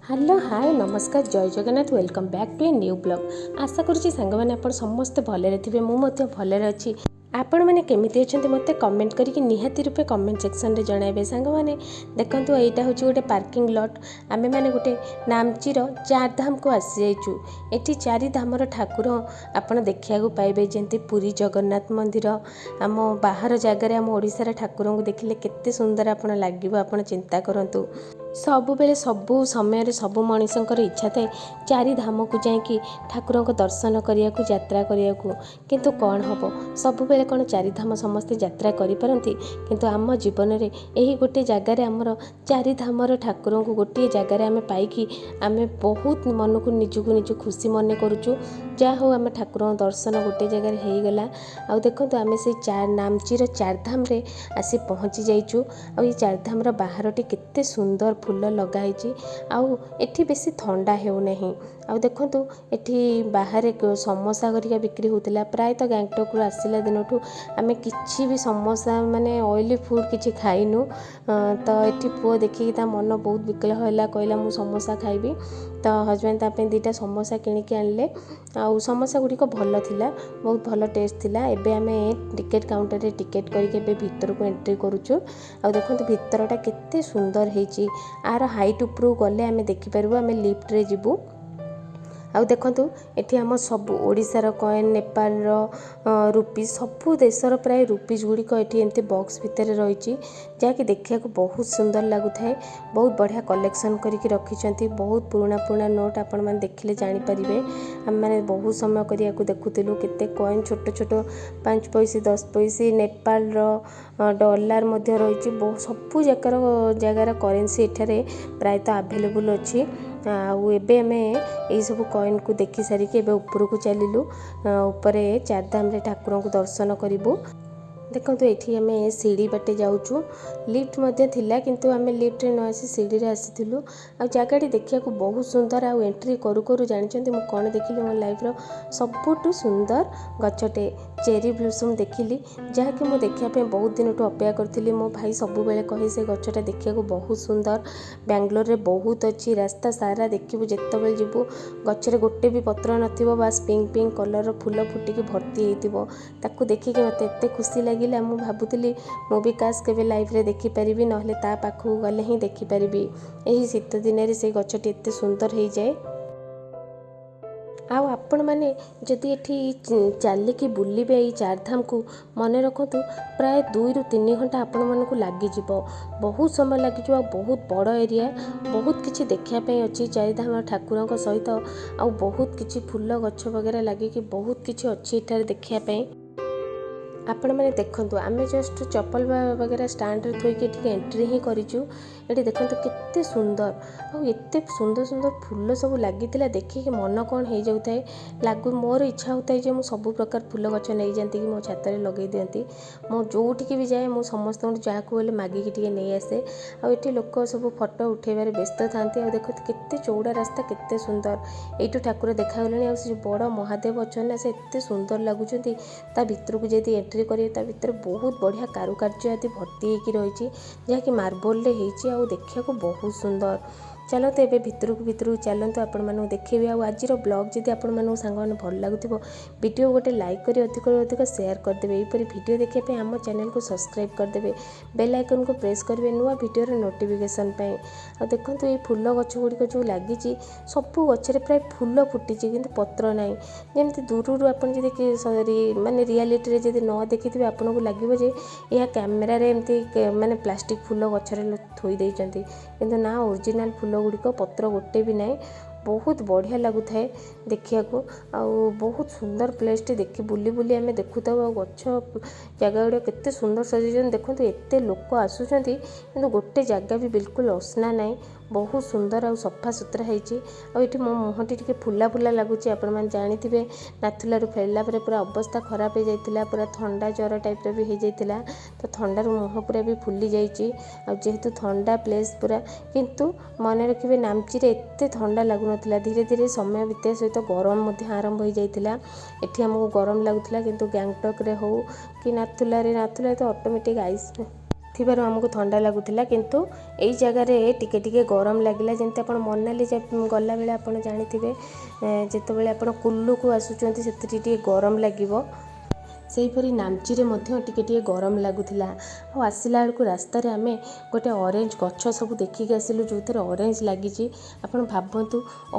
Hello, ହାଏ, ନମସ୍କାର, ଜୟ Jagannath. Welcome back to a new vlog. ଆଶା କରୁଛି ସାଙ୍ଗମାନେ, ଆପଣ ସମସ୍ତେ ଭଲରେ ଥିବେ। ମୁଁ ମଧ୍ୟ ଭଲରେ ଅଛି। ଆପଣମାନେ କେମିତି ଅଛନ୍ତି, ମୋତେ କମେଣ୍ଟ କରିକି ନିହାତି ରୂପେ କମେଣ୍ଟ ସେକ୍ସନରେ ଜଣାଇବେ। ସାଙ୍ଗମାନେ, ଦେଖନ୍ତୁ, ଏଇଟା ହେଉଛି ଗୋଟେ ପାର୍କିଂ ଲଟ୍। ଆମେମାନେ ଗୋଟେ ନାମଚିର ଚାରିଧାମକୁ ଆସିଯାଇଛୁ। ଏଠି ଚାରିଧାମର ଠାକୁର ଆପଣ ଦେଖିବାକୁ ପାଇବେ, ଯେମିତି ପୁରୀ ଜଗନ୍ନାଥ ମନ୍ଦିର। ଆମ ବାହାର ଜାଗାରେ ଆମ ଓଡ଼ିଶାର ଠାକୁରଙ୍କୁ ଦେଖିଲେ କେତେ ସୁନ୍ଦର ଆପଣ ଲାଗିବ, ଆପଣ ଚିନ୍ତା କରନ୍ତୁ। ସବୁବେଳେ, ସବୁ ସମୟରେ ସବୁ ମଣିଷଙ୍କର ଇଚ୍ଛା ଥାଏ ଚାରିଧାମକୁ ଯାଇକି ଠାକୁରଙ୍କ ଦର୍ଶନ କରିବାକୁ, ଯାତ୍ରା କରିବାକୁ। କିନ୍ତୁ କ'ଣ ହେବ, ସବୁବେଳେ କ'ଣ ଚାରିଧାମ ସମସ୍ତେ ଯାତ୍ରା କରିପାରନ୍ତି? କିନ୍ତୁ ଆମ ଜୀବନରେ ଏହି ଗୋଟେ ଜାଗାରେ ଆମର ଚାରିଧାମର ଠାକୁରଙ୍କୁ ଗୋଟିଏ ଜାଗାରେ ଆମେ ପାଇକି ଆମେ ବହୁତ ମନକୁ ନିଜକୁ ନିଜ ଖୁସି ମନେ କରୁଛୁ। ଯାହା ହଉ, ଆମେ ଠାକୁରଙ୍କ ଦର୍ଶନ ଗୋଟେ ଜାଗାରେ ହେଇଗଲା। ଆଉ ଦେଖନ୍ତୁ, ଆମେ ସେଇ ନାମଚିର ଚାରିଧାମରେ ଆସି ପହଞ୍ଚି ଯାଇଛୁ। ଆଉ ଏଇ ଚାରିଧାମର ବାହାରଟି କେତେ ସୁନ୍ଦର ଫୁଲ ଲଗା ହେଇଛି। ଆଉ ଏଠି ବେଶୀ ଥଣ୍ଡା ହେଉନାହିଁ। ଆଉ ଦେଖନ୍ତୁ, ଏଠି ବାହାରେ ସମୋସା ଘରିକା ବିକ୍ରି ହେଉଥିଲା। ପ୍ରାୟତଃ ଗ୍ୟାଙ୍ଗଟକରୁ ଆସିଲା ଦିନଠୁ ଆମେ କିଛି ବି ସମୋସା, ମାନେ ଅଏଲି ଫୁଡ଼୍ କିଛି ଖାଇନୁ। ତ ଏଠି ପୁଅ ଦେଖିକି ତା ମନ ବହୁତ ବିକଳ ହେଲା। କହିଲା, "ମୁଁ ସମୋସା ଖାଇବି।" ତ ହଜବେଣ୍ଡ ତା ପାଇଁ ଦୁଇଟା ସମୋସା କିଣିକି ଆଣିଲେ। ଆଉ ସମୋସା ଗୁଡ଼ିକ ଭଲ ଥିଲା, ବହୁତ ଭଲ ଟେଷ୍ଟ ଥିଲା। ଏବେ ଆମେ ଟିକେଟ୍ କାଉଣ୍ଟରରେ ଟିକେଟ୍ କରିକି ଏବେ ଭିତରକୁ ଏଣ୍ଟ୍ରି କରୁଛୁ। ଆଉ ଦେଖନ୍ତୁ, ଭିତରଟା କେତେ ସୁନ୍ଦର ହେଇଛି। ଆର ହାଇଟ୍ ଉପରକୁ ଗଲେ ଆମେ ଦେଖିପାରିବୁ। ଆମେ ଲିଫ୍ଟରେ ଯିବୁ। ଆଉ ଦେଖନ୍ତୁ, ଏଠି ଆମ ସବୁ ଓଡ଼ିଶାର କଏନ୍, ନେପାଳର ରୁପିଜ୍, ସବୁ ଦେଶର ପ୍ରାୟ ରୁପିଜ୍ ଗୁଡ଼ିକ ଏଠି ଏମିତି ବକ୍ସ ଭିତରେ ରହିଛି, ଯାହାକି ଦେଖିବାକୁ ବହୁତ ସୁନ୍ଦର ଲାଗୁଥାଏ। ବହୁତ ବଢ଼ିଆ କଲେକ୍ସନ୍ କରିକି ରଖିଛନ୍ତି। ବହୁତ ପୁରୁଣା ପୁରୁଣା ନୋଟ୍, ଆପଣମାନେ ଦେଖିଲେ ଜାଣିପାରିବେ। ଆମେମାନେ ବହୁତ ସମୟ କରିବାକୁ ଦେଖୁଥିଲୁ କେତେ କଏନ୍, ଛୋଟ ଛୋଟ 5 ପଇସି, 10 ପଇସି, ନେପାଳର ଡଲାର ମଧ୍ୟ ରହିଛି। ସବୁ ଜାଗାର କରେନ୍ସି ଏଠାରେ ପ୍ରାୟତଃ ଆଭେଲେବୁଲ୍ ଅଛି। ଆଉ ଏବେ ଆମେ ଏଇସବୁ କଏନ୍କୁ ଦେଖି ସାରିକି ଏବେ ଉପରକୁ ଚାଲିଲୁ। ଉପରେ ଚାରିଧାମରେ ଠାକୁରଙ୍କୁ ଦର୍ଶନ କରିବୁ। ଦେଖନ୍ତୁ, ଏଠି ଆମେ ସିଡ଼ି ବାଟେ ଯାଉଛୁ। ଲିଫ୍ଟ ମଧ୍ୟ ଥିଲା, କିନ୍ତୁ ଆମେ ଲିଫ୍ଟରେ ନ ଆସି ସିଡ଼ିରେ ଆସିଥିଲୁ। ଆଉ ଜାଗାଟି ଦେଖିବାକୁ ବହୁତ ସୁନ୍ଦର। ଆଉ ଏଣ୍ଟ୍ରି କରୁ କରୁ ଜାଣିଛନ୍ତି ମୁଁ କ'ଣ ଦେଖିଲି? ମୋ ଲାଇଫ୍ର ସବୁଠୁ ସୁନ୍ଦର ଗଛଟେ ଚେରି ବ୍ଲୁସମ୍ ଦେଖିଲି, ଯାହାକି ମୁଁ ଦେଖିବା ପାଇଁ ବହୁତ ଦିନଠୁ ଅପେକ୍ଷା କରିଥିଲି। ମୋ ଭାଇ ସବୁବେଳେ କହେ, ସେ ଗଛଟା ଦେଖିବାକୁ ବହୁତ ସୁନ୍ଦର, ବାଙ୍ଗାଲୋରରେ ବହୁତ ଅଛି, ରାସ୍ତା ସାରା ଦେଖିବୁ, ଯେତେବେଳେ ଯିବୁ ଗଛରେ ଗୋଟେ ବି ପତ୍ର ନଥିବ, ବାସ୍ ପିଙ୍କ ପିଙ୍କ କଲର୍ର ଫୁଲ ଫୁଟିକି ଭର୍ତ୍ତି ହେଇଥିବ। ତାକୁ ଦେଖିକି ମୋତେ ଏତେ ଖୁସି ଲାଗିଲା। ମୁଁ ଭାବୁଥିଲି, ମୁଁ ବି କାଶ କେବେ ଲାଇଫ୍ରେ ଦେଖିପାରିବି, ନହେଲେ ତା ପାଖକୁ ଗଲେ ହିଁ ଦେଖିପାରିବି। ଏହି ଶୀତ ଦିନରେ ସେଇ ଗଛଟି ଏତେ ସୁନ୍ଦର ହେଇଯାଏ। ଆଉ ଆପଣମାନେ ଯଦି ଏଠି ଚାଲିକି ବୁଲିବେ ଏଇ ଚାରିଧାମକୁ, ମନେ ରଖନ୍ତୁ, ପ୍ରାୟ 2ରୁ 3 ଘଣ୍ଟା ଆପଣମାନଙ୍କୁ ଲାଗିଯିବ। ବହୁତ ସମୟ ଲାଗିଯିବ। ଆଉ ବହୁତ ବଡ଼ ଏରିଆ, ବହୁତ କିଛି ଦେଖିବା ପାଇଁ ଅଛି ଚାରିଧାମ ଠାକୁରଙ୍କ ସହିତ। ଆଉ ବହୁତ କିଛି ଫୁଲ ଗଛ ବଗେରା ଲାଗିକି ବହୁତ କିଛି ଅଛି ଏଠାରେ ଦେଖିବା ପାଇଁ। ଆପଣମାନେ ଦେଖନ୍ତୁ, ଆମେ ଜଷ୍ଟ ଚପଲ ବଗେରା ଷ୍ଟାଣ୍ଡରେ ଥୋଇକି ଏଠିକି ଏଣ୍ଟ୍ରି ହିଁ କରିଛୁ। ଏଠି ଦେଖନ୍ତୁ କେତେ ସୁନ୍ଦର, ଆଉ ଏତେ ସୁନ୍ଦର ସୁନ୍ଦର ଫୁଲ ସବୁ ଲାଗିଥିଲା, ଦେଖିକି ମନ କ'ଣ ହେଇଯାଉଥାଏ। ମୋର ଇଚ୍ଛା ହେଉଥାଏ ଯେ ମୁଁ ସବୁ ପ୍ରକାର ଫୁଲ ଗଛ ନେଇଯାଆନ୍ତି କି ମୋ ଛାତରେ ଲଗେଇ ଦିଅନ୍ତି। ମୁଁ ଯେଉଁଠିକି ବି ଯାଏ, ମୁଁ ସମସ୍ତଙ୍କଠୁ ଯାହାକୁ ହେଲେ ମାଗିକି ଟିକେ ନେଇ ଆସେ। ଆଉ ଏଠି ଲୋକ ସବୁ ଫଟୋ ଉଠେଇବାରେ ବ୍ୟସ୍ତ ଥାନ୍ତି। ଆଉ ଦେଖନ୍ତୁ, କେତେ ଚଉଡ଼ା ରାସ୍ତା, କେତେ ସୁନ୍ଦର। ଏଇଠୁ ଠାକୁର ଦେଖାଗଲେଣି। ଆଉ ସେ ଯେଉଁ ବଡ଼ ମହାଦେବ ଅଛନ୍ତି ନା, ସେ ଏତେ ସୁନ୍ଦର ଲାଗୁଛନ୍ତି। ତା ଭିତରକୁ ଯଦି ଏଣ୍ଟ୍ରି କରିବେ, ତା ଭିତରେ ବହୁତ ବଢ଼ିଆ କାରୁକାର୍ଯ୍ୟ ଆଦି ଭର୍ତ୍ତି ହେଇକି ରହିଛି, ଯାହାକି ମାର୍ବଲରେ ହେଇଛି ଆଉ ଦେଖିବାକୁ ବହୁତ ସୁନ୍ଦର। ଚାଲନ୍ତୁ, ଏବେ ଭିତରକୁ ଭିତରକୁ ଚାଲନ୍ତୁ, ଆପଣମାନଙ୍କୁ ଦେଖେଇବି। ଆଉ ଆଜିର ବ୍ଲଗ୍ ଯଦି ଆପଣମାନଙ୍କୁ ସାଙ୍ଗମାନେ ଭଲ ଲାଗୁଥିବ, ଭିଡ଼ିଓ ଗୋଟେ ଲାଇକ୍ କରି ଅଧିକରୁ ଅଧିକ ସେୟାର କରିଦେବେ। ଏହିପରି ଭିଡ଼ିଓ ଦେଖିବା ପାଇଁ ଆମ ଚ୍ୟାନେଲକୁ ସବସ୍କ୍ରାଇବ୍ କରିଦେବେ, ବେଲ୍ ଆଇକନ୍କୁ ପ୍ରେସ୍ କରିବେ ନୂଆ ଭିଡ଼ିଓର ନୋଟିଫିକେସନ୍ ପାଇଁ। ଆଉ ଦେଖନ୍ତୁ, ଏଇ ଫୁଲ ଗଛ ଗୁଡ଼ିକ ଯେଉଁ ଲାଗିଛି, ସବୁ ଗଛରେ ପ୍ରାୟ ଫୁଲ ଫୁଟିଛି, କିନ୍ତୁ ପତ୍ର ନାହିଁ। ଯେମିତି ଦୂରରୁ ଆପଣ ଯଦି ସରି, ମାନେ ରିଆଲିଟିରେ ଯଦି ନ ଦେଖିଥିବେ, ଆପଣଙ୍କୁ ଲାଗିବ ଯେ ଏହା କ୍ୟାମେରାରେ ଏମିତି ମାନେ ପ୍ଲାଷ୍ଟିକ୍ ଫୁଲ ଗଛରେ ଥୋଇ ଦେଇଛନ୍ତି। କିନ୍ତୁ ନା, ଓରିଜିନାଲ୍ ଫୁଲ ଗୁଡ଼ିକ, ପତ୍ର ଗୋଟେ ବି ନାହିଁ। ବହୁତ ବଢ଼ିଆ ଲାଗୁଥାଏ ଦେଖିବାକୁ। ଆଉ ବହୁତ ସୁନ୍ଦର ପ୍ଲେସ୍ଟି। ଦେଖି ବୁଲି ବୁଲି ଆମେ ଦେଖୁଥାଉ। ଆଉ ଗଛ ଜାଗା ଗୁଡ଼ିକ କେତେ ସୁନ୍ଦର ସଜେଇଛନ୍ତି। ଦେଖନ୍ତୁ, ଏତେ ଲୋକ ଆସୁଛନ୍ତି, କିନ୍ତୁ ଗୋଟେ ଜାଗା ବି ବିଲକୁଲ ଅସନା ନାହିଁ। ବହୁତ ସୁନ୍ଦର ଆଉ ସଫା ସୁତୁରା ହେଇଛି। ଆଉ ଏଠି ମୋ ମୁହଁଟି ଟିକେ ଫୁଲା ଫୁଲା ଲାଗୁଛି। ଆପଣମାନେ ଜାଣିଥିବେ, ନାଥୁଲାରୁ ଫେରିଲା ପରେ ପୁରା ଅବସ୍ଥା ଖରାପ ହେଇଯାଇଥିଲା। ପୁରା ଥଣ୍ଡା ଜ୍ୱର ଟାଇପ୍ର ବି ହେଇଯାଇଥିଲା। ତ ଥଣ୍ଡାରୁ ମୁହଁ ପୁରା ବି ଫୁଲି ଯାଇଛି। ଆଉ ଯେହେତୁ ଥଣ୍ଡା ପ୍ଲେସ୍ ପୁରା, କିନ୍ତୁ ମନେ ରଖିବେ, ନାମଚିରେ ଏତେ ଥଣ୍ଡା ଲାଗୁନଥିଲା। ଧୀରେ ଧୀରେ ସମୟ ବିତିବା ସହିତ ଗରମ ମଧ୍ୟ ଆରମ୍ଭ ହେଇଯାଇଥିଲା। ଏଠି ଆମକୁ ଗରମ ଲାଗୁଥିଲା, କିନ୍ତୁ ଗ୍ୟାଙ୍ଗଟକରେ ହଉ କି ନାଥୁଲାରେ, ନାଥୁଲାରେ ତ ଅଟୋମେଟିକ୍ ଆଇସ୍ ଥିବାରୁ ଆମକୁ ଥଣ୍ଡା ଲାଗୁଥିଲା, କିନ୍ତୁ ଏଇ ଜାଗାରେ ଟିକେ ଟିକେ ଗରମ ଲାଗିଲା। ଯେମିତି ଆପଣ ମନାଲି ଗଲାବେଳେ ଆପଣ ଜାଣିଥିବେ, ଯେତେବେଳେ ଆପଣ କୁଲ୍ଲୁକୁ ଆସୁଛନ୍ତି ସେଥିରେ ଟିକେ ଗରମ ଲାଗିବ, ସେହିପରି ନାମଚିରେ ମଧ୍ୟ ଟିକେ ଟିକେ ଗରମ ଲାଗୁଥିଲା। ଆଉ ଆସିଲା ବେଳକୁ ରାସ୍ତାରେ ଆମେ ଗୋଟେ ଅରେଞ୍ଜ ଗଛ ସବୁ ଦେଖିକି ଆସିଲୁ, ଯେଉଁଥିରେ ଅରେଞ୍ଜ ଲାଗିଛି। ଆପଣ ଭାବନ୍ତୁ,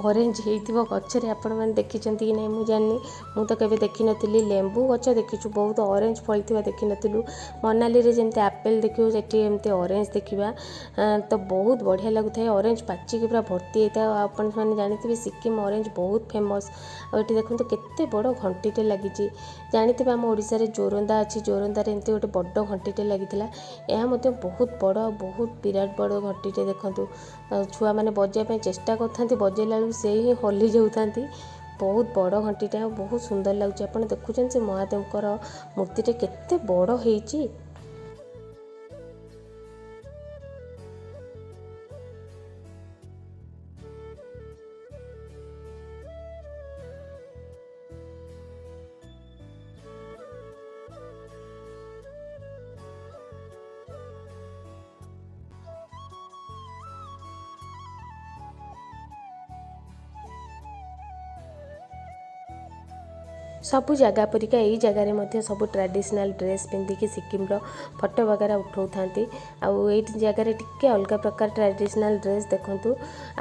ଅରେଞ୍ଜ ହେଇଥିବ ଗଛରେ, ଆପଣମାନେ ଦେଖିଛନ୍ତି କି ନାହିଁ ମୁଁ ଜାଣିନି, ମୁଁ ତ କେବେ ଦେଖିନଥିଲି। ଲେମ୍ବୁ ଗଛ ଦେଖିଛୁ ବହୁତ, ଅରେଞ୍ଜ ଫଳିଥିବା ଦେଖିନଥିଲୁ। ମନାଲିରେ ଯେମିତି ଆପେଲ୍ ଦେଖିବୁ, ସେଠି ଏମିତି ଅରେଞ୍ଜ ଦେଖିବା ତ ବହୁତ ବଢ଼ିଆ ଲାଗୁଥାଏ। ଅରେଞ୍ଜ ପାଚିକି ପୁରା ଭର୍ତ୍ତି ହେଇଥାଏ। ଆଉ ଆପଣମାନେ ଜାଣିଥିବେ, ସିକିମ୍ ଅରେଞ୍ଜ ବହୁତ ଫେମସ୍। ଆଉ ଏଠି ଦେଖନ୍ତୁ କେତେ ବଡ଼ ଘଣ୍ଟିଟେ ଲାଗିଛି। ଜାଣିଥିବେ, ଆମ ଓଡ଼ିଶାରେ ଜୋରନ୍ଦା ଅଛି, ଜୋରନ୍ଦାରେ ଏମିତି ଗୋଟେ ବଡ଼ ଘଣ୍ଟିଟେ ଲାଗିଥିଲା। ଏହା ମଧ୍ୟ ବହୁତ ବଡ଼, ବହୁତ ବିରାଟ ବଡ଼ ଘଣ୍ଟିଟେ। ଦେଖନ୍ତୁ, ଆଉ ଛୁଆମାନେ ବଜାଇବା ପାଇଁ ଚେଷ୍ଟା କରୁଥାନ୍ତି, ବଜେଇଲା ବେଳକୁ ସେଇ ହିଁ ହଲି ଯାଉଥାନ୍ତି। ବହୁତ ବଡ଼ ଘଣ୍ଟିଟା ଆଉ ବହୁତ ସୁନ୍ଦର ଲାଗୁଛି। ଆପଣ ଦେଖୁଛନ୍ତି, ସେ ମହାଦେବଙ୍କର ମୂର୍ତ୍ତିଟା କେତେ ବଡ଼ ହେଇଛି। ସବୁ ଜାଗା ପରିକା ଏଇ ଜାଗାରେ ମଧ୍ୟ ସବୁ ଟ୍ରାଡ଼ିସନାଲ୍ ଡ୍ରେସ୍ ପିନ୍ଧିକି ସିକିମ୍ର ଫଟୋ ବଗେରା ଉଠାଉଥାନ୍ତି। ଆଉ ଏଇଠି ଜାଗାରେ ଟିକେ ଅଲଗା ପ୍ରକାର ଟ୍ରାଡ଼ିସନାଲ୍ ଡ୍ରେସ୍ ଦେଖନ୍ତୁ,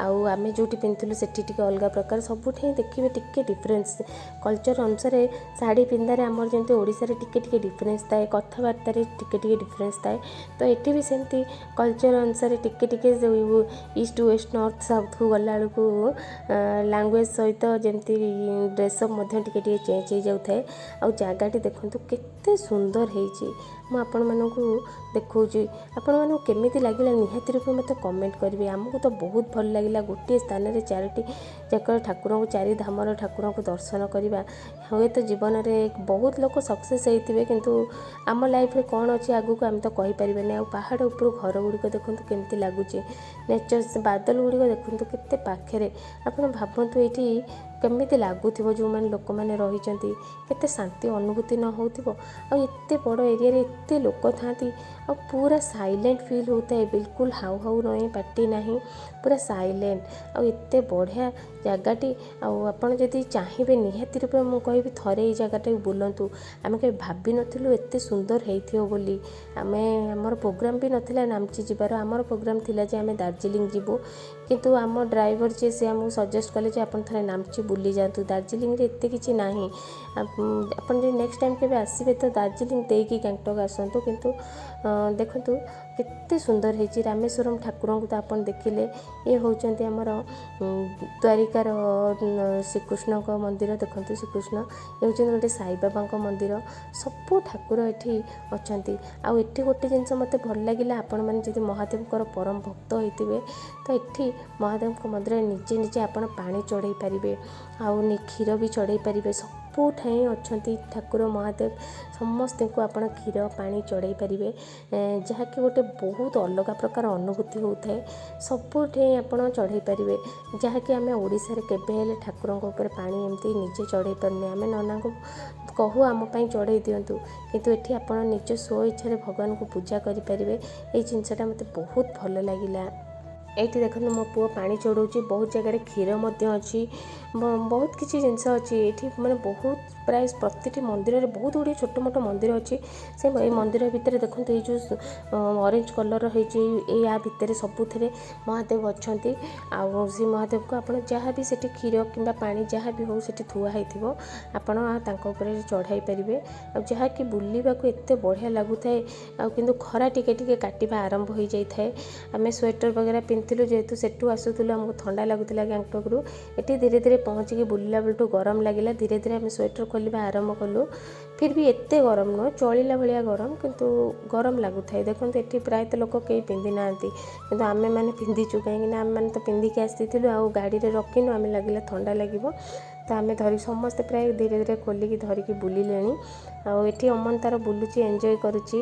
ଆଉ ଆମେ ଯେଉଁଠି ପିନ୍ଧୁଥିଲୁ ସେଠି ଟିକେ ଅଲଗା ପ୍ରକାର। ସବୁଠି ଦେଖିବେ ଟିକେ ଡିଫରେନ୍ସ। କଲଚର୍ ଅନୁସାରେ ଶାଢ଼ୀ ପିନ୍ଧାରେ ଆମର ଯେମିତି ଓଡ଼ିଶାରେ ଟିକେ ଟିକେ ଡିଫରେନ୍ସ ଥାଏ, କଥାବାର୍ତ୍ତାରେ ଟିକେ ଟିକେ ଡିଫରେନ୍ସ ଥାଏ, ତ ଏଠି ବି ସେମିତି କଲଚର୍ ଅନୁସାରେ ଟିକେ ଟିକେ ଇଷ୍ଟ, ୱେଷ୍ଟ, ନର୍ଥ, ସାଉଥ୍କୁ ଗଲାବେଳକୁ ଲାଙ୍ଗୁଏଜ୍ ସହିତ ଯେମିତି ଡ୍ରେସଅପ୍ ମଧ୍ୟ ଟିକେ ଟିକେ ଚେଞ୍ଜ ହେଇଯାଉଥାଏ। ଆଉ ଜାଗାଟି ଦେଖନ୍ତୁ କେତେ ସୁନ୍ଦର ହେଇଛି, ମୁଁ ଆପଣମାନଙ୍କୁ ଦେଖାଉଛି। ଆପଣମାନଙ୍କୁ କେମିତି ଲାଗିଲା ନିହାତି ରୂପେ ମୋତେ କମେଣ୍ଟ କରିବେ। ଆମକୁ ତ ବହୁତ ଭଲ ଲାଗିଲା। ଗୋଟିଏ ସ୍ଥାନରେ ଚାରୋଟି ଯାକ ଠାକୁରଙ୍କୁ, ଚାରି ଧାମର ଠାକୁରଙ୍କୁ ଦର୍ଶନ କରିବା, ହୁଏତ ଜୀବନରେ ବହୁତ ଲୋକ ସକ୍ସେସ୍ ହେଇଥିବେ, କିନ୍ତୁ ଆମ ଲାଇଫ୍ରେ କ'ଣ ଅଛି ଆଗକୁ ଆମେ ତ କହିପାରିବାନି। ଆଉ ପାହାଡ଼ ଉପରୁ ଘର ଗୁଡ଼ିକ ଦେଖନ୍ତୁ କେମିତି ଲାଗୁଛି, ନେଚର, ବାଦଲ ଗୁଡ଼ିକ ଦେଖନ୍ତୁ କେତେ ପାଖରେ। ଆପଣ ଭାବନ୍ତୁ, ଏଇଠି କେମିତି ଲାଗୁଥିବ ଯେଉଁମାନେ ଲୋକମାନେ ରହିଛନ୍ତି, କେତେ ଶାନ୍ତି ଅନୁଭୂତି ନ ହେଉଥିବ। ଆଉ ଏତେ ବଡ଼ ଏରିଆରେ ଏତେ ଲୋକ ଥାଆନ୍ତି, ଆଉ ପୁରା ସାଇଲେଣ୍ଟ ଫିଲ୍ ହେଉଥାଏ, ବିଲକୁଲ ହାଉ ହାଉ ନାହିଁ, ପାଟି ନାହିଁ, ପୁରା ସାଇଲେଣ୍ଟ। ଆଉ ଏତେ ବଢ଼ିଆ ଜାଗାଟି। ଆଉ ଆପଣ ଯଦି ଚାହିଁବେ, ନିହାତି ରୂପେ ମୁଁ କହିବି ଥରେ ଏଇ ଜାଗାଟାକୁ ବୁଲନ୍ତୁ। ଆମେ କେବେ ଭାବିନଥିଲୁ ଏତେ ସୁନ୍ଦର ହେଇଥିବ ବୋଲି। ଆମର ପ୍ରୋଗ୍ରାମ୍ ବି ନଥିଲା ନାମଚି ଯିବାର। ଆମର ପ୍ରୋଗ୍ରାମ୍ ଥିଲା ଯେ ଆମେ ଦାର୍ଜିଲିଂ ଯିବୁ, କିନ୍ତୁ ଆମ ଡ୍ରାଇଭର ଯିଏ, ସେ ଆମକୁ ସଜେଷ୍ଟ କଲେ ଯେ ଆପଣ ଥରେ ନାମଚି ବୁଲି ଯାଆନ୍ତୁ, ଦାର୍ଜିଲିଂରେ ଏତେ କିଛି ନାହିଁ। ଆପଣ ଯଦି ନେକ୍ସଟ ଟାଇମ୍ କେବେ ଆସିବେ ତ ଦାର୍ଜିଲିଂ ଦେଇକି ଗ୍ୟାଙ୍ଗଟକ୍ ଆସନ୍ତୁ। କିନ୍ତୁ ଦେଖନ୍ତୁ କେତେ ସୁନ୍ଦର ହେଇଛି। ରାମେଶ୍ୱରମ ଠାକୁରଙ୍କୁ ତ ଆପଣ ଦେଖିଲେ। ଇଏ ହେଉଛନ୍ତି ଆମର ଦ୍ୱାରିକାର ଶ୍ରୀକୃଷ୍ଣଙ୍କ ମନ୍ଦିର। ଦେଖନ୍ତୁ ଶ୍ରୀକୃଷ୍ଣ, ଇଏ ହେଉଛନ୍ତି ଗୋଟେ ସାଇବାବାଙ୍କ ମନ୍ଦିର। ସବୁ ଠାକୁର ଏଠି ଅଛନ୍ତି। ଆଉ ଏଠି ଗୋଟେ ଜିନିଷ ମୋତେ ଭଲ ଲାଗିଲା, ଆପଣମାନେ ଯଦି ମହାଦେବଙ୍କର ପରମ ଭକ୍ତ ହେଇଥିବେ ତ ଏଠି ମହାଦେବଙ୍କ ମନ୍ଦିରରେ ନିଜେ ନିଜେ ଆପଣ ପାଣି ଚଢ଼େଇ ପାରିବେ ଆଉ କ୍ଷୀର ବି ଚଢ଼େଇ ପାରିବେ। ସବୁଠାଇଁ ଅଛନ୍ତି ଠାକୁର ମହାଦେବ, ସମସ୍ତଙ୍କୁ ଆପଣ କ୍ଷୀର ପାଣି ଚଢ଼େଇ ପାରିବେ, ଯାହାକି ଗୋଟେ ବହୁତ ଅଲଗା ପ୍ରକାର ଅନୁଭୂତି ହେଉଥାଏ। ସବୁଠେଇଁ ଆପଣ ଚଢ଼େଇ ପାରିବେ, ଯାହାକି ଆମେ ଓଡ଼ିଶାରେ କେବେ ହେଲେ ଠାକୁରଙ୍କ ଉପରେ ପାଣି ଏମିତି ନିଜେ ଚଢ଼େଇ ପାରୁନେ। ଆମେ ନନାଙ୍କୁ କହୁ ଆମ ପାଇଁ ଚଢ଼େଇ ଦିଅନ୍ତୁ, କିନ୍ତୁ ଏଠି ଆପଣ ନିଜ ସ୍ୱ ଇଚ୍ଛାରେ ଭଗବାନଙ୍କୁ ପୂଜା କରିପାରିବେ। ଏଇ ଜିନିଷଟା ମୋତେ ବହୁତ ଭଲ ଲାଗିଲା। ଏଇଠି ଦେଖନ୍ତୁ, ମୋ ପୁଅ ପାଣି ଚଢ଼ଉଛି। ବହୁତ ଜାଗାରେ କ୍ଷୀର ମଧ୍ୟ ଅଛି, ବହୁତ କିଛି ଜିନିଷ ଅଛି ଏଇଠି। ମାନେ ବହୁତ ପ୍ରାୟ ପ୍ରତିଟି ମନ୍ଦିରରେ ବହୁତ ଗୁଡ଼ିଏ ଛୋଟ ମୋଟ ମନ୍ଦିର ଅଛି। ସେ ଏଇ ମନ୍ଦିର ଭିତରେ ଦେଖନ୍ତୁ, ଏଇ ଯେଉଁ ଅରେଞ୍ଜ କଲର୍ର ହେଇଛି, ଏଇ ୟା ଭିତରେ ସବୁଥିରେ ମହାଦେବ ଅଛନ୍ତି। ଆଉ ସେ ମହାଦେବଙ୍କୁ ଆପଣ ଯାହା ବି ସେଠି କ୍ଷୀର କିମ୍ବା ପାଣି ଯାହା ବି ହଉ ସେଠି ଥୁଆ ହେଇଥିବ, ଆପଣ ତାଙ୍କ ଉପରେ ଚଢ଼ାଇ ପାରିବେ। ଆଉ ଯାହାକି ବୁଲିବାକୁ ଏତେ ବଢ଼ିଆ ଲାଗୁଥାଏ। ଆଉ କିନ୍ତୁ ଖରା ଟିକେ ଟିକେ କାଟିବା ଆରମ୍ଭ ହୋଇଯାଇଥାଏ। ଆମେ ସ୍ୱେଟର ବଗେରା ପିନ୍ଧିଥିଲୁ, ଯେହେତୁ ସେଠୁ ଆସୁଥିଲୁ ଆମକୁ ଥଣ୍ଡା ଲାଗୁଥିଲା ଗ୍ୟାଙ୍ଗଟକରୁ। ଏଠି ଧୀରେ ଧୀରେ ପହଞ୍ଚିକି ବୁଲିଲା ବେଳଠୁ ଗରମ ଲାଗିଲା। ଧୀରେ ଧୀରେ ଆମେ ସ୍ୱେଟର ଖୋଲିବା ଆରମ୍ଭ କଲୁ। ଫିର୍ ବି ଏତେ ଗରମ ନୁହଁ, ଚଳିଲା ଭଳିଆ ଗରମ, କିନ୍ତୁ ଗରମ ଲାଗୁଥାଏ। ଦେଖନ୍ତୁ, ଏଠି ପ୍ରାୟତଃ ଲୋକ କେହି ପିନ୍ଧି ନାହାନ୍ତି, କିନ୍ତୁ ଆମେମାନେ ପିନ୍ଧିଛୁ, କାହିଁକିନା ଆମେମାନେ ତ ପିନ୍ଧିକି ଆସିଥିଲୁ ଆଉ ଗାଡ଼ିରେ ରଖିନୁ। ଆମେ ଲାଗିଲା ଥଣ୍ଡା ଲାଗିବ, ତ ଆମେ ଧରି ସମସ୍ତେ ପ୍ରାୟ ଧୀରେ ଧୀରେ ଖୋଲିକି ଧରିକି ବୁଲିଲେଣି। ଆଉ ଏଠି ଅମନ ତାର ବୁଲୁଛି, ଏନ୍ଜୟ କରୁଛି।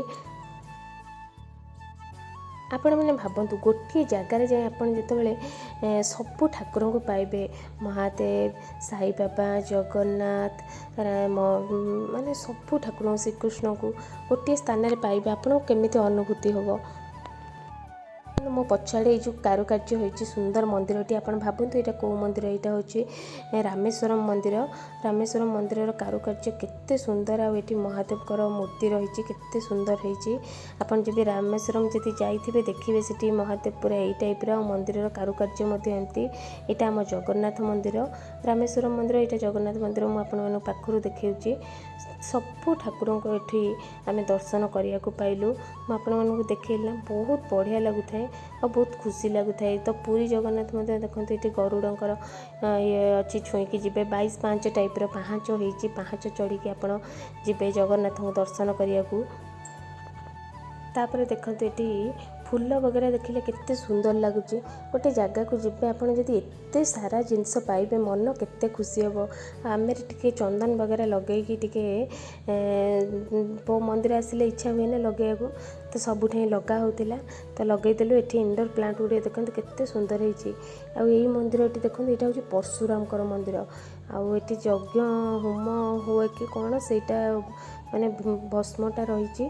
ଆପଣମାନେ ଭାବନ୍ତୁ, ଗୋଟିଏ ଜାଗାରେ ଯାଇ ଆପଣ ଯେତେବେଳେ ସବୁ ଠାକୁରଙ୍କୁ ପାଇବେ, ମହାଦେବ, ସାଇବାବା, ଜଗନ୍ନାଥ, ମାନେ ସବୁ ଠାକୁରଙ୍କୁ, ଶ୍ରୀକୃଷ୍ଣଙ୍କୁ ଗୋଟିଏ ସ୍ଥାନରେ ପାଇବେ, ଆପଣଙ୍କୁ କେମିତି ଅନୁଭୂତି ହେବ? ମୋ ପଛଆଡ଼େ ଏଇ ଯେଉଁ କାରୁକାର୍ଯ୍ୟ ହୋଇଛି ସୁନ୍ଦର ମନ୍ଦିରଟି, ଆପଣ ଭାବନ୍ତୁ ଏଇଟା କେଉଁ ମନ୍ଦିର? ଏଇଟା ହେଉଛି ରାମେଶ୍ୱରମ ମନ୍ଦିର। ରାମେଶ୍ୱରମ ମନ୍ଦିରର କାରୁକାର୍ଯ୍ୟ କେତେ ସୁନ୍ଦର! ଆଉ ଏଠି ମହାଦେବଙ୍କର ମୂର୍ତ୍ତି ରହିଛି, କେତେ ସୁନ୍ଦର ହେଇଛି। ଆପଣ ଯେବେ ରାମେଶ୍ୱରମ ଯଦି ଯାଇଥିବେ, ଦେଖିବେ ସେଠି ମହାଦେବ ପୁରା ଏଇ ଟାଇପ୍ର ଆଉ ମନ୍ଦିରର କାରୁକାର୍ଯ୍ୟ ମଧ୍ୟ ଏମିତି। ଏଇଟା ଆମ ଜଗନ୍ନାଥ ମନ୍ଦିର, ରାମେଶ୍ୱରମ ମନ୍ଦିର। ଏଇଟା ଜଗନ୍ନାଥ ମନ୍ଦିର, ମୁଁ ଆପଣମାନଙ୍କ ପାଖରୁ ଦେଖାଉଛି। ସବୁ ଠାକୁରଙ୍କୁ ଏଠି ଆମେ ଦର୍ଶନ କରିବାକୁ ପାଇଲୁ। ମୁଁ ଆପଣମାନଙ୍କୁ ଦେଖେଇଲି ନା, ବହୁତ ବଢ଼ିଆ ଲାଗୁଥାଏ ଆଉ ବହୁତ ଖୁସି ଲାଗୁଥାଏ। ତ ପୁରୀ ଜଗନ୍ନାଥ ମନ୍ଦିର ଦେଖନ୍ତୁ, ଏଠି ଗରୁଡ଼ଙ୍କର ଇଏ ଅଛି, ଛୁଇଁକି ଯିବେ। 22 ପାହାଚ ଟାଇପ୍ର ପାହାଚ ହେଇଛି। ପାହାଚ ଚଢ଼ିକି ଆପଣ ଯିବେ ଜଗନ୍ନାଥଙ୍କୁ ଦର୍ଶନ କରିବାକୁ। ତାପରେ ଦେଖନ୍ତୁ, ଏଠି ଫୁଲ ବଗେରା ଦେଖିଲେ କେତେ ସୁନ୍ଦର ଲାଗୁଛି। ଗୋଟେ ଜାଗାକୁ ଯିବେ ଆପଣ, ଯଦି ଏତେ ସାରା ଜିନିଷ ପାଇବେ, ମନ କେତେ ଖୁସି ହେବ। ଆମେ ଟିକେ ଚନ୍ଦନ ବଗେରା ଲଗେଇକି ଟିକେ ମନ୍ଦିର ଆସିଲେ ଇଚ୍ଛା ହୁଏ ନା ଲଗେଇବାକୁ, ତ ସବୁଠେଇଁ ଲଗା ହେଉଥିଲା, ତ ଲଗେଇଦେଲୁ। ଏଠି ଇନଡୋର୍ ପ୍ଲାଣ୍ଟ ଗୁଡ଼ିକ ଦେଖନ୍ତୁ, କେତେ ସୁନ୍ଦର ହେଇଛି। ଆଉ ଏଇ ମନ୍ଦିରଟି ଦେଖନ୍ତୁ, ଏଇଟା ହେଉଛି ପରଶୁରାମଙ୍କର ମନ୍ଦିର। ଆଉ ଏଠି ଯଜ୍ଞ ହୋମ ହୁଏ କି କ'ଣ, ସେଇଟା ମାନେ ଭସ୍ମଟା ରହିଛି।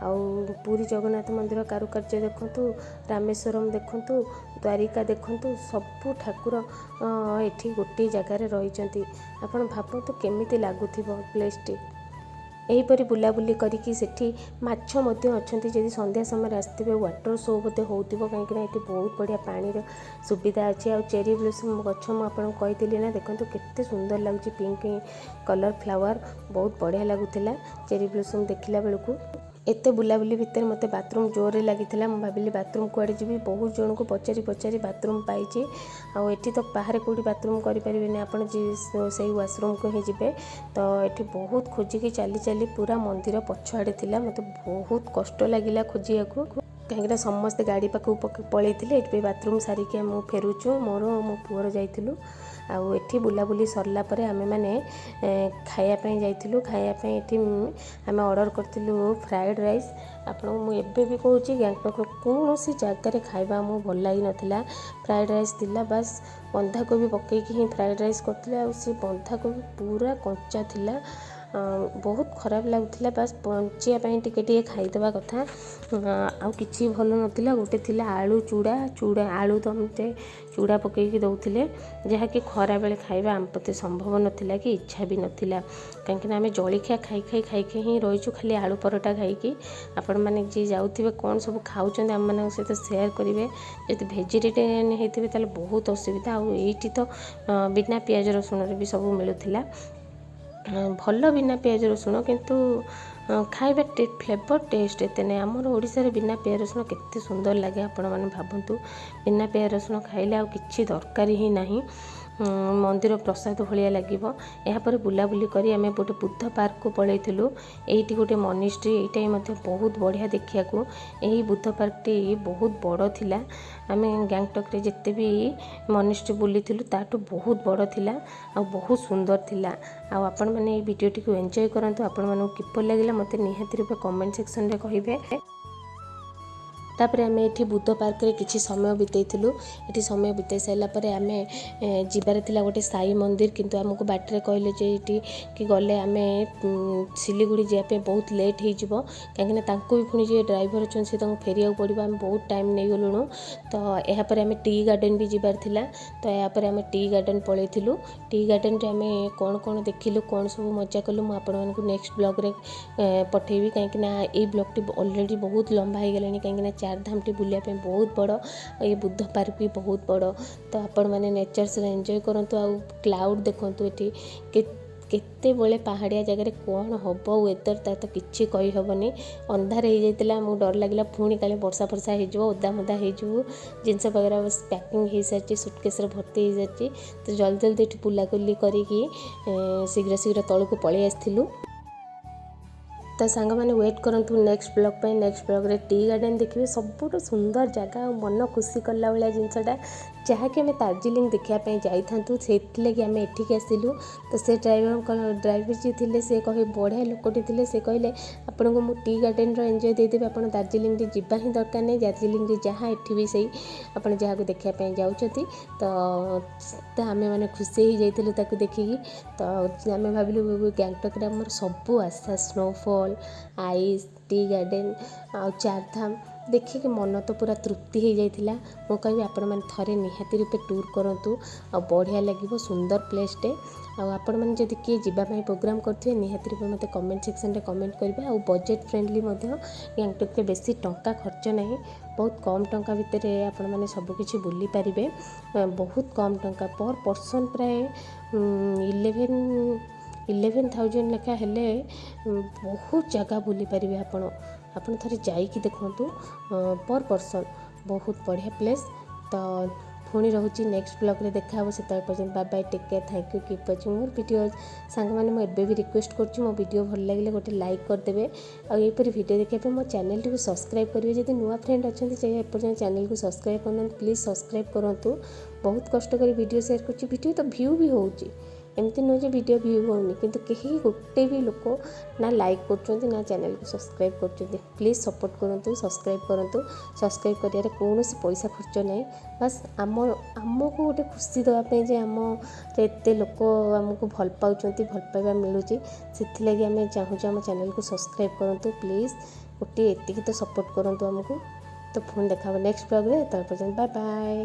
ଆଉ ପୁରୀ ଜଗନ୍ନାଥ ମନ୍ଦିର କାରୁକାର୍ଯ୍ୟ ଦେଖନ୍ତୁ, ରାମେଶ୍ୱରମ ଦେଖନ୍ତୁ, ଦ୍ୱାରିକା ଦେଖନ୍ତୁ, ସବୁ ଠାକୁର ଏଠି ଗୋଟିଏ ଜାଗାରେ ରହିଛନ୍ତି। ଆପଣ ଭାବନ୍ତୁ କେମିତି ଲାଗୁଥିବ ପ୍ଲେସ୍ଟି। ଏହିପରି ବୁଲାବୁଲି କରିକି ସେଠି ମାଛ ମଧ୍ୟ ଅଛନ୍ତି। ଯଦି ସନ୍ଧ୍ୟା ସମୟରେ ଆସିଥିବେ, ୱାଟର୍ ଶୋ ବୋଧେ ହେଉଥିବ, କାହିଁକିନା ଏଠି ବହୁତ ବଢ଼ିଆ ପାଣିର ସୁବିଧା ଅଛି। ଆଉ ଚେରି ବ୍ଲସମ୍ ଗଛ ମୁଁ ଆପଣଙ୍କୁ କହିଥିଲି ନା, ଦେଖନ୍ତୁ କେତେ ସୁନ୍ଦର ଲାଗୁଛି। ପିଙ୍କ କଲର୍ ଫ୍ଲାୱାର୍ ବହୁତ ବଢ଼ିଆ ଲାଗୁଥିଲା ଚେରି ବ୍ଲସମ୍ ଦେଖିଲା ବେଳକୁ। ଏତେ ବୁଲାବୁଲି ଭିତରେ ମୋତେ ବାଥରୁମ୍ ଜୋରରେ ଲାଗିଥିଲା। ମୁଁ ଭାବିଲି ବାଥରୁମ୍ କୁଆଡ଼େ ଯିବି? ବହୁତ ଜଣଙ୍କୁ ପଚାରି ପଚାରି ବାଥରୁମ୍ ପାଇଛି। ଆଉ ଏଠି ତ ବାହାରେ କେଉଁଠି ବାଥରୁମ୍ କରିପାରିବେନି ଆପଣ, ସେଇ ୱାସରୁମ୍କୁ ହିଁ ଯିବେ। ତ ଏଠି ବହୁତ ଖୋଜିକି ଚାଲି ଚାଲି ପୁରା ମନ୍ଦିର ପଛଆଡ଼େ ଥିଲା। ମୋତେ ବହୁତ କଷ୍ଟ ଲାଗିଲା ଖୋଜିବାକୁ, କାହିଁକିନା ସମସ୍ତେ ଗାଡ଼ି ପାଖକୁ ପଳେଇଥିଲେ। ଏଠି ବି ବାଥରୁମ୍ ସାରିକି ଆମେ ଫେରୁଛୁ, ମୋର ମୋ ପୁଅର ଯାଇଥିଲୁ। ଆଉ ଏଠି ବୁଲାବୁଲି ସରିଲା ପରେ ଆମେମାନେ ଖାଇବା ପାଇଁ ଯାଇଥିଲୁ। ଖାଇବା ପାଇଁ ଏଠି ଆମେ ଅର୍ଡ଼ର କରିଥିଲୁ ଫ୍ରାଏଡ଼୍ ରାଇସ୍। ଆପଣଙ୍କୁ ମୁଁ ଏବେ ବି କହୁଛି, ଗ୍ୟାଙ୍ଗଟକ୍ର କୌଣସି ଜାଗାରେ ଖାଇବା ଆମକୁ ଭଲ ଲାଗିନଥିଲା। ଫ୍ରାଏଡ଼୍ ରାଇସ୍ ଥିଲା, ବାସ୍ ବନ୍ଧାକୋବି ପକେଇକି ହିଁ ଫ୍ରାଏଡ଼୍ ରାଇସ୍ କରିଥିଲେ। ଆଉ ସେ ବନ୍ଧାକୋବି ପୁରା କଞ୍ଚା ଥିଲା, ବହୁତ ଖରାପ ଲାଗୁଥିଲା। ବାସ୍ ବଞ୍ଚିବା ପାଇଁ ଟିକେ ଟିକେ ଖାଇଦେବା କଥା, ଆଉ କିଛି ଭଲ ନଥିଲା। ଗୋଟେ ଥିଲା ଆଳୁ ଚୁଡ଼ା, ଚୁଡ଼ା ଆଳୁ ଦମଟେ ଚୁଡ଼ା ପକେଇକି ଦେଉଥିଲେ, ଯାହାକି ଖରାବେଳେ ଖାଇବା ଆମ ପ୍ରତି ସମ୍ଭବ ନଥିଲା କି ଇଚ୍ଛା ବି ନଥିଲା, କାହିଁକିନା ଆମେ ଜଳଖିଆ ଖାଇ ଖାଇ ଖାଇ ଖାଇ ହିଁ ରହିଛୁ, ଖାଲି ଆଳୁ ପରଟା ଖାଇକି। ଆପଣମାନେ ଯିଏ ଯାଉଥିବେ, କ'ଣ ସବୁ ଖାଉଛନ୍ତି, ଆମମାନଙ୍କ ସହିତ ସେୟାର କରିବେ। ଯଦି ଭେଜିଟେରିଆନ୍ ହେଇଥିବେ, ତାହେଲେ ବହୁତ ଅସୁବିଧା। ଆଉ ଏଇଠି ତ ବିନା ପିଆଜ ରସୁଣରେ ବି ସବୁ ମିଳୁଥିଲା। ଭଲ ବିନା ପିଆଜ ରସୁଣ, କିନ୍ତୁ ଖାଇବା ଫ୍ଲେଭର୍ ଟେଷ୍ଟ ଏତେ ନାହିଁ। ଆମର ଓଡ଼ିଶାରେ ବିନା ପିଆଜ ରସୁଣ କେତେ ସୁନ୍ଦର ଲାଗେ, ଆପଣମାନେ ଭାବନ୍ତୁ। ବିନା ପିଆଜ ରସୁଣ ଖାଇଲେ ଆଉ କିଛି ଦରକାର ହିଁ ନାହିଁ, ମନ୍ଦିର ପ୍ରସାଦ ଭଳିଆ ଲାଗିବ। ଏହାପରେ ବୁଲାବୁଲି କରି ଆମେ ଗୋଟେ ବୁଦ୍ଧ ପାର୍କକୁ ପଳେଇଥିଲୁ। ଏଇଠି ଗୋଟେ ମନିଷ୍ଟ୍ରି, ଏଇଟା ବି ମଧ୍ୟ ବହୁତ ବଢ଼ିଆ ଦେଖିବାକୁ। ଏହି ବୁଦ୍ଧ ପାର୍କଟି ବହୁତ ବଡ଼ ଥିଲା। ଆମେ ଗ୍ୟାଙ୍ଗଟକ୍ରେ ଯେତେ ବି ମନିଷ୍ଟ୍ରି ବୁଲିଥିଲୁ, ତାଠୁ ବହୁତ ବଡ଼ ଥିଲା ଆଉ ବହୁତ ସୁନ୍ଦର ଥିଲା। ଆଉ ଆପଣମାନେ ଏଇ ଭିଡ଼ିଓଟିକୁ ଏନ୍ଜୟ କରନ୍ତୁ। ଆପଣମାନଙ୍କୁ କିପରି ଲାଗିଲା, ମୋତେ ନିହାତି ରୂପେ କମେଣ୍ଟ ସେକ୍ସନରେ କହିବେ। ତାପରେ ଆମେ ଏଠି ବୁଦ୍ଧ ପାର୍କରେ କିଛି ସମୟ ବିତେଇଥିଲୁ। ଏଠି ସମୟ ବିତେଇ ସାରିଲା ପରେ ଆମେ ଯିବାର ଥିଲା ଗୋଟେ ସାଇ ମନ୍ଦିର, କିନ୍ତୁ ଆମକୁ ବାଟରେ କହିଲେ ଯେ ଏଇଠି କି ଗଲେ ଆମେ ସିଲିଗୁଡ଼ି ଯିବା ପାଇଁ ବହୁତ ଲେଟ୍ ହେଇଯିବ, କାହିଁକିନା ତାଙ୍କୁ ବି ପୁଣି ଯିଏ ଡ୍ରାଇଭର ଅଛନ୍ତି, ସେ ତାଙ୍କୁ ଫେରିବାକୁ ପଡ଼ିବ। ଆମେ ବହୁତ ଟାଇମ୍ ନେଇଗଲୁଣୁ। ତ ଏହାପରେ ଆମେ ଟି ଗାର୍ଡ଼େନ୍ ବି ଯିବାର ଥିଲା। ତ ଏହାପରେ ଆମେ ଟି ଗାର୍ଡ଼େନ୍ ପଳେଇଥିଲୁ। ଟି ଗାର୍ଡ଼େନ୍ରେ ଆମେ କ'ଣ କ'ଣ ଦେଖିଲୁ, କ'ଣ ସବୁ ମଜା କଲୁ, ମୁଁ ଆପଣମାନଙ୍କୁ ନେକ୍ସଟ ବ୍ଲଗ୍ରେ ପଠେଇବି, କାହିଁକିନା ଏଇ ବ୍ଲଗ୍ଟି ଅଲରେଡ଼ି ବହୁତ ଲମ୍ବା ହେଇଗଲାଣି, କାହିଁକିନା ଚାରିଧାମଟି ବୁଲିବା ପାଇଁ ବହୁତ ବଡ଼ ଆଉ ଏ ବୁଦ୍ଧ ପାର୍କ ବି ବହୁତ ବଡ଼। ତ ଆପଣମାନେ ନେଚର୍ସରେ ଏନ୍ଜୟ କରନ୍ତୁ। ଆଉ କ୍ଲାଉଡ଼ ଦେଖନ୍ତୁ ଏଠି, କେତେବେଳେ ପାହାଡ଼ିଆ ଜାଗାରେ କ'ଣ ହେବ ୱେଦର୍, ତା ତ କିଛି କହିହେବନି। ଅନ୍ଧାର ହେଇଯାଇଥିଲା, ଆମକୁ ଡର ଲାଗିଲା ପୁଣି କାଳେ ବର୍ଷା ଫର୍ଷା ହେଇଯିବ, ଓଦା ମୋଦା ହେଇଯିବୁ। ଜିନିଷ ବଗେରା ପ୍ୟାକିଂ ହେଇସାରିଛି, ସୁଟକେସ୍ରେ ଭର୍ତ୍ତି ହେଇସାରିଛି। ତ ଜଲ୍ଦି ଜଲ୍ଦି ଏଠି ବୁଲାବୁଲି କରିକି ଶୀଘ୍ର ଶୀଘ୍ର ତଳକୁ ପଳେଇ ଆସିଥିଲୁ। ତ ସାଙ୍ଗମାନେ, ୱେଟ୍ କରନ୍ତୁ ନେକ୍ସଟ ବ୍ଲଗ୍ ପାଇଁ। ନେକ୍ସଟ ବ୍ଲଗ୍ରେ ଟି ଗାର୍ଡ଼େନ୍ ଦେଖିବେ, ସବୁଠୁ ସୁନ୍ଦର ଜାଗା ଆଉ ମନ ଖୁସି କଲା ଭଳିଆ ଜିନିଷଟା। ଯାହାକି ଆମେ ଦାର୍ଜିଲିଂ ଦେଖିବା ପାଇଁ ଯାଇଥାନ୍ତୁ, ସେଇଥିଲାଗି ଆମେ ଏଠିକି ଆସିଲୁ। ତ ସେ ଡ୍ରାଇଭରଙ୍କ, ଡ୍ରାଇଭର ଯିଏ ଥିଲେ, ସେ କହି, ବଢ଼ିଆ ଲୋକଟେ ଥିଲେ, ସେ କହିଲେ, ଆପଣଙ୍କୁ ମୁଁ ଟି ଗାର୍ଡ଼େନର ଏନ୍ଜୟ ଦେଇଦେବି, ଆପଣ ଦାର୍ଜିଲିଂରେ ଯିବା ହିଁ ଦରକାର ନାହିଁ। ଦାର୍ଜିଲିଂରେ ଯାହା, ଏଠି ବି ସେଇ, ଆପଣ ଯାହାକୁ ଦେଖିବା ପାଇଁ ଯାଉଛନ୍ତି। ତ ଆମେମାନେ ଖୁସି ହେଇଯାଇଥିଲୁ ତାକୁ ଦେଖିକି। ତ ଆମେ ଭାବିଲୁ ଗ୍ୟାଙ୍ଗଟକ୍ରେ ଆମର ସବୁ ଆଶା, ସ୍ନୋଫଲ୍, ଆଇସ୍, ଟି ଗାର୍ଡ଼େନ୍ ଆଉ ଚାରଧାମ ଦେଖିକି ମନ ତ ପୁରା ତୃପ୍ତି ହେଇଯାଇଥିଲା। ମୁଁ କହିବି, ଆପଣମାନେ ଥରେ ନିହାତି ରୂପେ ଟୁର୍ କରନ୍ତୁ ଆଉ ବଢ଼ିଆ ଲାଗିବ, ସୁନ୍ଦର ପ୍ଲେସ୍ଟେ। ଆଉ ଆପଣମାନେ ଯଦି କିଏ ଯିବା ପାଇଁ ପ୍ରୋଗ୍ରାମ୍ କରୁଥିବେ, ନିହାତି ରୂପେ ମୋତେ କମେଣ୍ଟ ସେକ୍ସନରେ କମେଣ୍ଟ କରିବେ। ଆଉ ବଜେଟ୍ ଫ୍ରେଣ୍ଡଲି ମଧ୍ୟ, ଗ୍ୟାଙ୍ଗଟକ୍ରେ ବେଶୀ ଟଙ୍କା ଖର୍ଚ୍ଚ ନାହିଁ। ବହୁତ କମ୍ ଟଙ୍କା ଭିତରେ ଆପଣମାନେ ସବୁକିଛି ବୁଲିପାରିବେ। ବହୁତ କମ୍ ଟଙ୍କା, ପର୍ ପର୍ସନ୍ ପ୍ରାୟ 11,000 ଲେଖା ହେଲେ ବହୁତ ଜାଗା ବୁଲିପାରିବେ ଆପଣ। ଆପଣ ଥରେ ଯାଇକି ଦେଖନ୍ତୁ, ପର୍ ପର୍ସନ୍ ବହୁତ ବଢ଼ିଆ ପ୍ଲେସ୍। ତ ପୁଣି ରହୁଛି, ନେକ୍ସଟ ବ୍ଲଗ୍ରେ ଦେଖା ହେବ। ସେତେବେଳେ ପର୍ଯ୍ୟନ୍ତ bye bye, take care, thank you, keep watching ମୋର ଭିଡ଼ିଓ। ସାଙ୍ଗମାନେ, ମୁଁ ଏବେ ବି ରିକ୍ୱେଷ୍ଟ କରୁଛି, ମୋ ଭିଡ଼ିଓ ଭଲ ଲାଗିଲେ ଗୋଟେ ଲାଇକ୍ କରିଦେବେ ଆଉ ଏହିପରି ଭିଡ଼ିଓ ଦେଖିବା ପାଇଁ ମୋ ଚ୍ୟାନେଲଟିକୁ ସବସ୍କ୍ରାଇବ୍ କରିବେ। ଯଦି ନୂଆ ଫ୍ରେଣ୍ଡ ଅଛନ୍ତି, ଯେ ଏପର୍ଯ୍ୟନ୍ତ ଚ୍ୟାନେଲକୁ ସବସ୍କ୍ରାଇବ୍ କରିନାହାନ୍ତି, ପ୍ଲିଜ୍ ସବସ୍କ୍ରାଇବ୍ କରନ୍ତୁ। ବହୁତ କଷ୍ଟ କରି ଭିଡ଼ିଓ ସେୟାର କରୁଛି। ଭିଡ଼ିଓ ତ ଭ୍ୟୁ ବି ହେଉଛି, ଏମିତି ନୁହେଁ ଯେ ଭିଡ଼ିଓ ଭ୍ୟୁ ହେଉନି, କିନ୍ତୁ କେହି ଗୋଟେ ବି ଲୋକ ନା ଲାଇକ୍ କରୁଛନ୍ତି ନା ଚ୍ୟାନେଲକୁ ସବସ୍କ୍ରାଇବ୍ କରୁଛନ୍ତି। ପ୍ଲିଜ୍ ସପୋର୍ଟ କରନ୍ତୁ, ସବସ୍କ୍ରାଇବ୍ କରନ୍ତୁ। ସବସ୍କ୍ରାଇବ୍ କରିବାରେ କୌଣସି ପଇସା ଖର୍ଚ୍ଚ ନାହିଁ। ବାସ୍ ଆମକୁ ଗୋଟେ ଖୁସି ଦେବା ପାଇଁ ଯେ ଆମ ଏତେ ଲୋକ ଆମକୁ ଭଲ ପାଉଛନ୍ତି, ଭଲ ପାଇବା ମିଳୁଛି, ସେଥିଲାଗି ଆମେ ଚାହୁଁଛୁ ଆମ ଚ୍ୟାନେଲକୁ ସବସ୍କ୍ରାଇବ୍ କରନ୍ତୁ। ପ୍ଲିଜ୍ ଗୋଟିଏ ଏତିକି ତ ସପୋର୍ଟ କରନ୍ତୁ ଆମକୁ। ତ ପୁଣି ଦେଖା ହେବ ନେକ୍ସଟ ବ୍ଲଗ୍ରେ, ତା ପର୍ଯ୍ୟନ୍ତ ବାଏ ବାଏ।